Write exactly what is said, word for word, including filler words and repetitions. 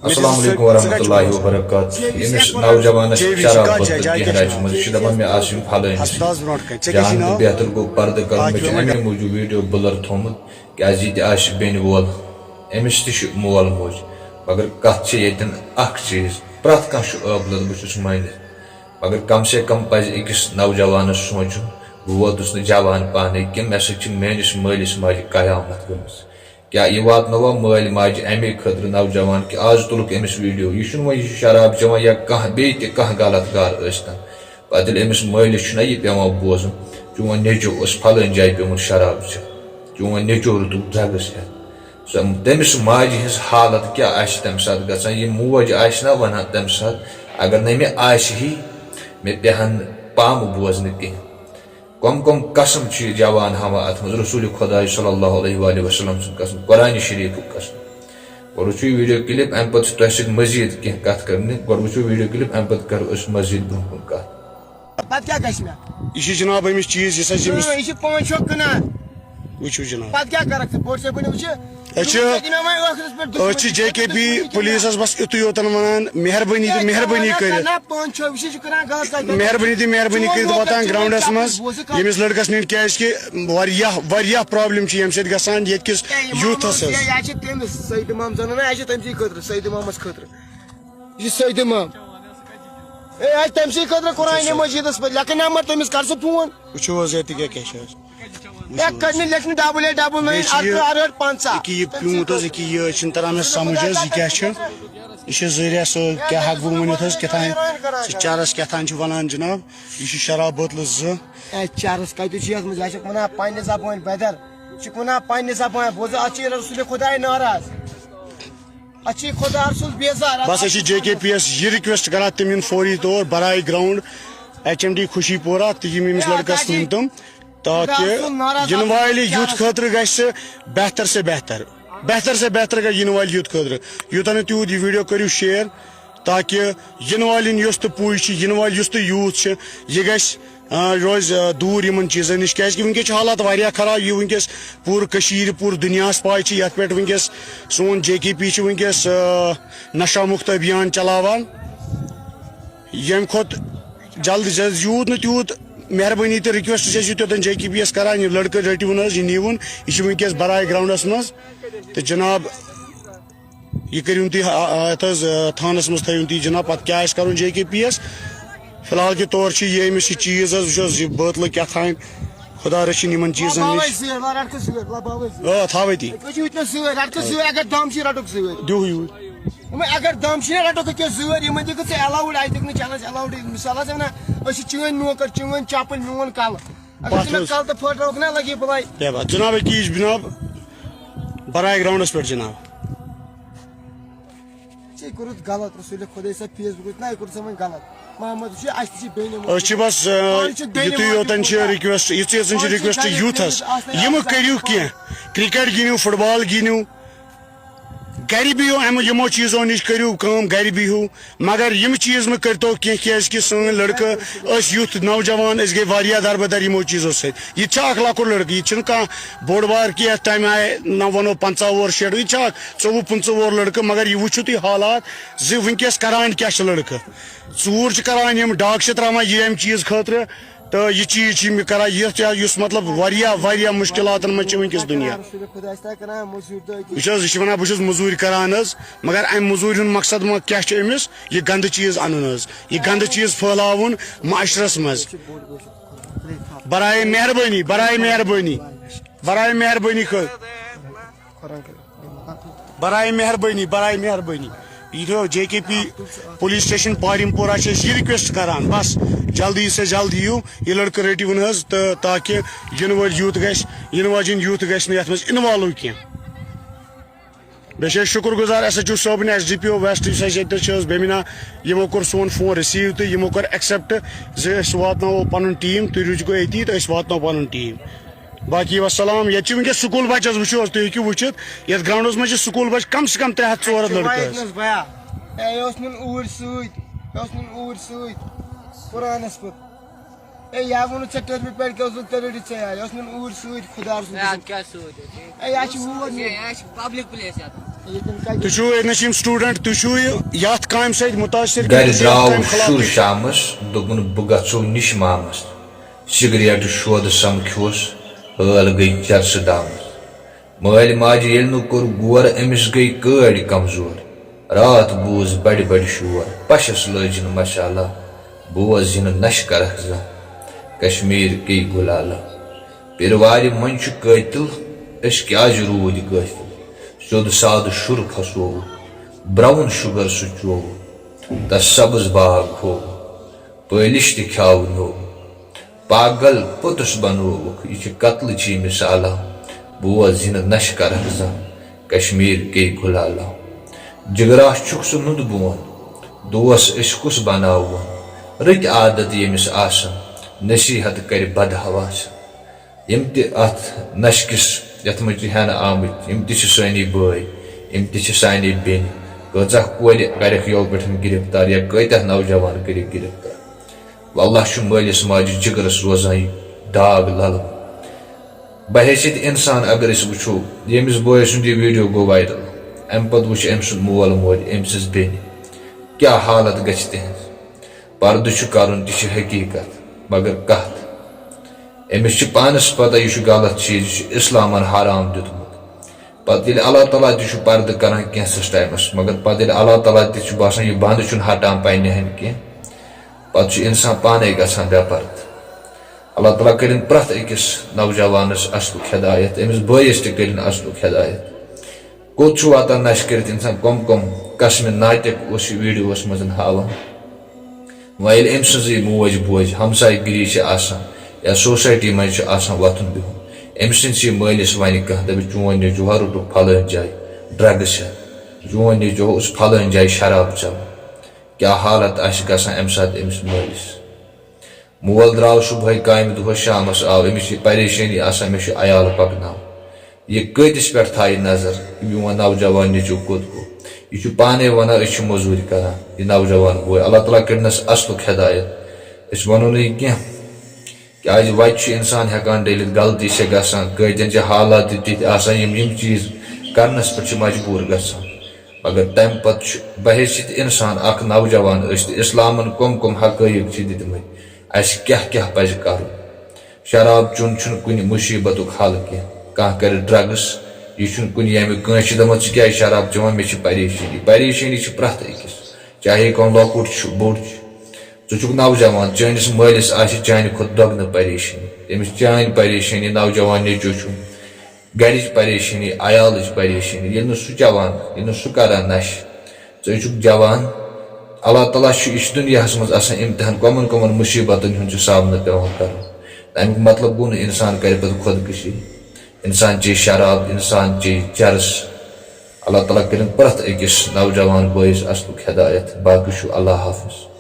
السلام علیکم ورحمۃ اللہ وبرکاتہ۔ ییٚمِس نوجوانس شراب بوتل کینٛہہ رچہِ منٛز، یہِ چھُ دپان، مےٚ آسہٕ یِم پھلٲنۍ جان تہٕ بہتر گوٚو پردٕ کرُن، مےٚ چھِ امی موٗجوٗب ویڈیو بٕلر تھوٚومُت، کیازِ یہِ تہِ آسہِ بیٚنہِ وول، أمِس تہِ چھُ مول موج۔ مگر کتھ چھِ ییٚتٮ۪ن اکھ چیٖز، پرٛٮ۪تھ کانٛہہ چھُ عٲبلہٕ، بہٕ چھُس مٲنِتھ، مگر کم سے کم پزِ أکِس نوجوانس سونٛچُن، بہٕ ووتُس نہٕ جوان پانے کینٛہہ، مےٚ سۭتۍ چھِ میٲنِس مٲلِس ماجہِ قیامت گٔمٕژ۔ کیٛاہ یہِ واتنٲوا مٲلۍ ماجہِ اَمے خٲطرٕ نوجوان کہِ آز تُلُکھ أمِس ویڈیو؟ یہِ چھُنہٕ وۄنۍ، یہِ چھُ شراب چٮ۪وان یا کانٛہہ بیٚیہِ تہِ کانٛہہ غلط کار ٲسۍ تن۔ پتہٕ ییٚلہِ أمِس مٲلِس چھُنہ یہِ پٮ۪وان بوزُن، چون نیٚچو اوس فلٲنۍ جایہِ پیوٚمُت شراب چٮ۪تھ، چون نیٚچو روٗدُکھ drugs ہٮ۪تھ۔ سۄ، تٔمِس ماجہِ ہٕنٛز حالت کیٛاہ آسہِ تَمہِ ساتہٕ گژھان؟ یہِ موج آسہِ نہ وَنان تَمہِ ساتہٕ، اگر نہٕ مےٚ آسہِ ہی، مےٚ پیٚہن پامہٕ بوزنہٕ کینٛہہ۔ کم کم قسم چھِ یہِ جوان ہاوان اتھ منٛز، رسول خداے صلی اللہ علیہ وآلہ وسلم سُنٛد قسم، قرآن شریفُک قسم۔ گۄڈٕ وٕچھِو یہِ ویڈیو کلپ، امہِ پتہٕ چھِ تۄہہِ سۭتۍ مزید کینٛہہ کتھ کرنہِ۔ گۄڈٕ وٕچھِو ویڈیو کلپ، امہِ پتہٕ کرو أسۍ مزید برونٛہہ کُن کتھ۔ پتہٕ کیٛاہ گژھِ مےٚ؟ یہِ چھِ جناب أمِس چیٖز، یُس اَسہِ أمِس اۭں، یہِ چھِ پانٛژھ شےٚ کٕنان۔ وٕچھِو جناب۔ پتہٕ کیٛاہ کرکھ ژٕ؟ بوٚڑ صٲبٕنۍ وٕچھِ۔ أسۍ چھِ، ژٕ دِ مےٚ وۄنۍ ٲخرس پٮ۪ٹھ أسۍ چھِ دُشمنی، جے کے پی ژٕ دِ مےٚ پُلیٖسَس بس یُتُے یوتَن وَنان، مہربٲنی تہٕ مہربٲنی کٔرِتھ۔ نہ، پانٛژھ شےٚ، وٕچھ، یہِ چھُ کران غلط کَتھ۔ مہربٲنی تہٕ مہربٲنی کٔرِتھ واتان گراوُنڈَس منٛز ییٚمِس لٔڑکَس نِنۍ، کیٛازِکہِ واریاہ، واریاہ پرابلم چھِ ییٚمہِ سۭتۍ گژھان ییٚتہِ کِس یوٗتھَس حظ۔ یہِ چھِ تٔمِس سعید امام زَنان، یہِ چھِ تٔمۍ سٕے خٲطرٕ، سعید امامَس خٲطرٕ۔ یہِ چھِ سعید امام۔ اے، یہِ چھِ تٔمۍ سٕے خٲطرٕ قرآن مجیٖدَس پٮ۪ٹھ۔ لیکھٕ نمبر تٔمِس، کر ژٕ فون۔ وٕچھِو حظ ییٚتہِ کیٛاہ کیٛاہ چھِ حظ۔ ہے، کَتہِ مےٚ لیکھِ نہٕ ڈبل ایٹ ڈبل ناین بیٚیہِ چھِ یہِ اَرترٕٛہ اَرہٲٹھ پنٛژاہ؟ یہِ پیوٗنٛت حظ، یہِ کہِ یہِ چھُنہٕ تران مےٚ سمجھ حظ، یہِ کیٛاہ چھُ؟ یہِ چھِ زٔریا صٲب کیٛاہ ہٮ۪کہٕ بہٕ ؤنِتھ حظ، کیٛاہ تام سُہ چرس کیٛاہ تام چھُ وَنان جناب۔ یہِ چھُ شراب بٲتلہٕ زٕ۔ اے، چرس کَتہِ چھُ یَتھ منٛز؟ یہِ چھُکھ وَنان پنٛنہِ زبٲنۍ بدر، یہِ چھُکھ وَنان پنٛنہِ زبٲنۍ۔ بوزُو، اَتھ چھِ رسول خداے ناراض، اَتھ چھِ خدا رسول بیزار۔ بس، أسۍ چھِ جے کے پی یَس یہِ ریکویسٹ کران، تِم یِن فوری طور برائے گراؤنڈ ایچ ایم ڈی خوشی پورہ تہٕ یِم أمِس لڑکس نِن تِم۔ تاکہِ یِنہٕ والہِ یوٗتھ خٲطرٕ گژھِ بہتر سے بہتر، بہتر سے بہتر گژھِ یِنہٕ والہِ یوٗتھ خٲطرٕ۔ یوٗتاہ نہٕ تیوٗت یہِ ویڈیو کٔرِو شیئر، تاکہِ یِنہٕ والٮ۪ن یۄس تہِ پُے چھِ، یِنہٕ والہِ یُس تہِ یوٗتھ چھِ، یہِ گژھِ، آ، روزِ، آ، دوٗر یِمن چیٖزن نِش، کیازِ کہِ وٕنکیٚس چھِ حالات واریاہ خراب۔ یہِ وٕنکیٚس پوٗرٕ کٔشیٖرِ، پوٗرٕ دُنیاہس پاے چھِ، یتھ پٮ۪ٹھ وٕنکیٚس سون جے کے پی چھِ وٕنکیٚس، آ، نشہ مُکت ابھیان چلاوان۔ ییٚمہِ کھۄتہٕ جلد، جلد، یوٗت نہٕ تیوٗت مہربٲنی تہٕ ریکویسٹ چھِ أسۍ یہِ توٚتَن جے کے پی یَس کران، یہِ لڑکہٕ رٔٹِوُن حظ، یہِ نیٖوُن، یہِ چھُ وٕنکیٚس برائے گراؤنڈَس منٛز۔ تہٕ جناب، یہِ کٔرِو تُہۍ، آ، آ، یَتھ حظ، آ، تھانَس منٛز تھٲیِو تُہۍ جناب، پَتہٕ کیٛاہ آسہِ کَرُن جے کے پی یَس۔ فی الحال کہِ طور چھِ یہِ أمِس یہِ چیٖز حظ، وٕچھ حظ، یہِ بٲتلہٕ کیٛاہ تھانۍ، خدا رٔچھِنۍ یِمَن چیٖزَن نِش۔ آ، تھاو أتی۔ تُہۍ چھِو ییٚتہِ نَس سۭتۍ، رَٹُکھ سۭتۍ، اگر دَم چھِ، رَٹُکھ سۭتۍ۔ دِیِو یوٗرۍ۔ وۄنۍ اگر دم چھِ نہ رٹو تہٕ کیٛاہ زٲرۍ، یِمن دِکھ ژٕ allowed، اَسہِ دِکھ نہٕ چلس allowed۔ مثال حظ وَنان، أسۍ چھِ چٲنۍ نوکر، چٲنۍ چپٕلۍ، میون کلہٕ۔ اگر پتھ ژٕ مےٚ حظ کلہٕ تہٕ پھٔٹراوکھ نہ، لگی بلاے۔ ہے بس، جناب، أکیٛاہ یہِ چھُ جناب برائے گراؤنڈس پٮ۪ٹھ جناب۔ ژےٚ کوٚرُتھ غلط، رسول خۄداے صٲب، Facebook نہ، یہِ کوٚرُتھ ژےٚ وۄنۍ غلط۔ محمد چھُ، اَسہِ تہِ چھِ بیٚنہِ موجود۔ أسۍ چھِ بس، آ، پانہٕ چھِ بیٚنہِ یُتُے موجود یوتن چھِ کوٗتاہ۔ Request، یِژٕے یٲژن چھِ پانہٕ چھِ request، بیٚنہِ یوٗتھس۔ موجود، آسنَے یِمہٕ آسان۔ کٔرِو کینٛہہ، cricket گِنٛدِو، football گِنٛدِو۔ گرِ بِہِو، اَمہِ، یِمو چیٖزو نِش کٔرِو کٲم، گرِ بِہِو، مگر یِم چیٖز مہٕ کٔرۍتو کینٛہہ، کیازِ کہِ سٲنۍ لڑکہٕ، أسۍ یُتھ نوجوان، أسۍ گٔے واریاہ دربدر یِمو چیٖزو سۭتۍ۔ یہِ تہِ چھا اکھ لۄکُٹ لڑکہٕ، یہِ تہِ چھُنہٕ کانٛہہ بوٚڑ بار کینٛہہ، تَمہِ آیہِ نہ وَنو پنٛژاہ وُہُر شیٹھ، یہِ تہِ چھا اکھ ژوٚوُہ پٕنٛژٕہ وُہُر لڑکہٕ، مگر یہِ وٕچھِو تُہۍ حالات زِ وٕنکیٚس کران کیٛاہ چھِ لڑکہٕ۔ ژوٗر چھِ کران یِم، ڈاکہٕ چھِ تراوان یہِ اَمہِ چیٖز خٲطرٕ۔ تہٕ یہِ چیٖز چھِ یِم کران، یَتھ جایہِ یُس مطلب واریاہ، واریاہ مُشکِلاتن منٛز چھِ وٕنکیٚس دُنیا۔ رسول خۄداے چھِ تۄہہِ کران مٔزوٗرۍ دۄہ أکِس۔ وٕچھ حظ، یہِ چھِ وَنان، بہٕ چھُس مٔزوٗرۍ کران حظ، مگر اَمہِ مٔزوٗرۍ ہُنٛد مقصد ما کیٛاہ چھُ أمِس؟ یہِ گنٛدٕ چیٖز اَنُن حظ، یہِ گنٛدٕ چیٖز پھٔہلاوُن معاشرس منٛز۔ برائے مہربٲنی، برائے مہربٲنی، برائے مہربٲنی خٲ-، برائے مہربٲنی، برائے مہربٲنی۔ یہِ تھٲو جے کے پی پولیس سٹیشن پارم پورہ چھِ أسۍ یہِ request کران، بس جلدی سے جلد یِیِو، یہِ لڑکہٕ رٔٹِوُن حظ، تہٕ تاکہِ یِنہٕ وٲلۍ youth گژھِ، یِنہٕ واجٮ۪ن youth گژھِ نہٕ یَتھ منٛز involve کینٛہہ۔ بیٚیہِ چھِ أسۍ شُکُر گُزار ایس ایچ او صٲبٕنۍ، ایس ڈی پی او ویسٹ، یُس اَسہِ ییٚتہِ چھِ حظ بیمِنا، یِمو کوٚر سون فون receive تہٕ یِمو کوٚر accept زِ أسۍ واتناوو پنُن team، تُہۍ روٗزِو گوٚو أتی تہٕ أسۍ واتناوو پنُن team۔ باقی وسلام۔ ییٚتہِ چھِ وٕنکیٚس سکوٗل بچہِ حظ، وٕچھِو حظ، تُہۍ ہیٚکِو وٕچھِتھ، ییٚتہِ ground منٛز چھِ سکوٗل بچہِ کم سے کم ترٛےٚ ہتھ ژور ہتھ لڑکہٕ حظ۔ بیا۔ اے، یہِ اوس نیُن اوٗرۍ سۭتۍ، یہِ اوس نیُن اوٗرۍ سۭتۍ، قرآنس پٮ۪ٹھ۔ اے، یا ووٚنُتھ ژےٚ ٹٔرفہِ پٮ۪ٹھ کیٛاہ اوسُتھ، تیٚلہِ رٔٹِتھ ژےٚ یاد، یہِ اوس نیُن اوٗرۍ سۭتۍ، خۄدا رسول۔ ہے، اَتھ کیٛاہ سۭتۍ اوس یہِ؟ اے، یہِ چھِ ووت نیُن۔ یہِ چھِ public place یَتھ۔ تُہۍ چھِو ییٚتہِ نَس یِم student، تُہۍ چھِو یہِ یَتھ کامہِ سۭتۍ مُتٲثِر کِنہٕ گرِ تُہۍ چھِو یَتھ درٛاو کامہِ خٕلاف شُر کینٛہہ؟ شامس، دوٚپُن، "بہٕ گژھو نِش مامس۔" سگریٹہٕ شودٕ سمکھیوس، حٲل گٔے چرسہٕ دامس۔ مٲلۍ ماجہِ ییٚلہِ نہٕ کوٚر غور، أمِس گٔے کٲڑۍ کمزور۔ راتھ بوٗز بڑِ بڑِ شور، پشس لٲجِن مشالہ، بوز یِنہٕ نشہِ کرکھ زانٛہہ، کشمیر کے گُلالہ۔ پیٖروارِ منٛز چھُ قٲتِل، أسۍ کیازِ روٗدۍ غٲفِل؟ سیوٚد سادٕ شُر پھسووُکھ، brown sugar سُہ چووُکھ، تس سبز باغ ہووُکھ، پٲلِش تہِ کھیاونووُکھ۔ پاگل پوٚتُس بنووُکھ، یہِ چھِ قتلٕچی مثالہ۔ بوز یِنہٕ نشہِ کرکھ زانٛہہ، کشمیر کے گُلالہ۔ جگراہ چھُکھ سُہ نُنٛدٕ بون، دوس أسۍ کُس بناوون؟ رٕتۍ عادت ییٚمِس آسن، نصیحت کرِ بدحواسن۔ یِم تہِ اتھ نشہِ کِس یتھ منٛز چھِ ہٮ۪نہٕ آمٕتۍ، یِم تہِ چھِ سٲنی بٲے، یِم تہِ چھِ سانے بیٚنہِ۔ کۭژاہ کورِ کرکھ یَوٕ پٮ۪ٹھ گرفتار یا کۭتیاہ نوجوان کٔرِکھ گرفتار؟ واللہ چھُ مٲلِس ماجہِ جگرس روزان یہِ داغ للوُن۔ بحیثیت انسان اگر أسۍ وٕچھو، ییٚمِس بٲے سُنٛد یہِ video گوٚو viral، امہِ پتہٕ وٕچھ أمۍ سُنٛد مول موج، أمۍ سٕنٛز بیٚنہِ، کیٛاہ حالت گژھِ تِہنٛز؟ پردٕ چھُ کرُن، تہِ چھِ حقیقت، مگر کتھ؟ أمِس چھِ پانس پتہ یہِ چھُ غلط چیٖز، یہِ چھُ اسلامن حرام دیُتمُت۔ پتہٕ ییٚلہِ اللہ تعالیٰ تہِ چھُ پردٕ کران کینٛژھس ٹایمس، مگر پتہٕ ییٚلہِ اللہ تعالیٰ تہِ چھُ باسان یہِ بنٛد چھُنہٕ ہٹان پننہِ ہَنہِ کینٛہہ، پتہٕ چھُ انسان پانے گژھان بے پردٕ۔ اللہ تعالیٰ کٔرِن پرٛٮ۪تھ أکِس نوجوانس اصلُک ہدایت، أمِس بٲیِس تہِ کٔرِن اصلُک ہدایت۔ کوٚت چھُ واتان نشہِ کٔرِتھ انسان، کم کم قسمِ ناطق اوس یہِ videoس منٛز ہاوان۔ وۄنۍ ییٚلہِ أمۍ سٕنٛزٕے موج بوزِ، ہمسایہِ گِری چھِ آسان یا society منٛز چھُ آسان وۄتھُن بِہُن، أمۍ سٕنٛدسٕے مٲلِس وَنہِ کانٛہہ، دَپہِ، "چون نیٚچوٗ ہا روٚٹُکھ فلٲنۍ جایہِ drugs ہٮ۪تھ، چون نیٚچوٗ اوس فلٲنۍ جایہِ شراب چٮ۪وان۔" کیٛاہ حالت آسہِ گژھان اَمہِ ساتہٕ أمِس مٲلِس؟ مول درٛاو صُبحٲے کامہِ، دۄہَس شامَس آو، أمِس چھِ پریشٲنی آسان، مےٚ چھُ عیال پَکناوُن۔ یہِ کۭتِس پٮ۪ٹھ تھایہِ نظر، یہِ میون نوجوان نیٚچوٗ کوٚت گوٚو؟ یہِ چھُ پانَے وَنان، "أسۍ چھِ مٔزوٗرۍ کران۔" یہِ نوجوان بوے، اللہ تعالیٰ کٔرِنَس اَصلُک ہدایت۔ أسۍ وَنو نہٕ یہِ کینٛہہ، کیٛازِ وَتہِ چھُ اِنسان ہٮ۪کان ڈٔلِتھ، غلطی چھےٚ گژھان، کٲتٮ۪ن چھِ حالات تہِ تِتھۍ آسان، یِم یِم چیٖز کرنَس پٮ۪ٹھ چھِ مجبوٗر گژھان۔ مگر تَمہِ پَتہٕ چھُ بحیثیت اِنسان اَکھ نوجوان ٲسِتھ اِسلامَن کٕم کٕم حقٲیق چھِ دِتمٕتۍ، اَسہِ کیٛاہ کیٛاہ پَزِ کَرُن۔ شراب چیوٚن چھُنہٕ کُنہِ مُصیٖبتُک حل کینٛہہ۔ کانٛہہ کَرِ drugs، یہِ چھُنہٕ کُنہِ ییٚمہِ کٲنٛسہِ چھِ دَپان، "ژٕ کیٛازِ شراب چٮ۪وان؟" مےٚ چھِ پریشٲنی۔ پریشٲنی چھِ پرٛٮ۪تھ أکِس، چاہے کانٛہہ لۄکُٹ چھُ، بوٚڑ چھُ۔ ژٕ چھُکھ نوجوان، چٲنِس مٲلِس آسہِ چانہِ کھۄتہٕ دۄگنہٕ پریشٲنی۔ تٔمِس چٲنۍ پریشٲنی، نوجوان نیٚچوٗ چھُ، گَرِچ پریشٲنی، عیالٕچ پریشٲنی۔ ییٚلہِ نہٕ سُہ چٮ۪وان، ییٚلہِ نہٕ سُہ کران نشہِ، ژٕ چھُکھ جوان۔ اللہ تعالیٰ چھُ، یہِ چھُ دُنیاہَس منٛز آسان اِمتِحان، کَمَن کَمَن مُصیٖبتَن ہُنٛد چھُ سامنہٕ پٮ۪وان کَرُن۔ اَمیُک مطلب گوٚو نہٕ اِنسان کَرِ پَتہٕ خۄدکٔشی، اِنسان چیٚیہِ شراب، اِنسان چیٚیہِ چرس۔ اللہ تعالیٰ کٔرِن پرٛٮ۪تھ أکِس نوجوان بٲیِس اَصلُک ہدایت۔ باقٕے چھُ اللہ حافظ۔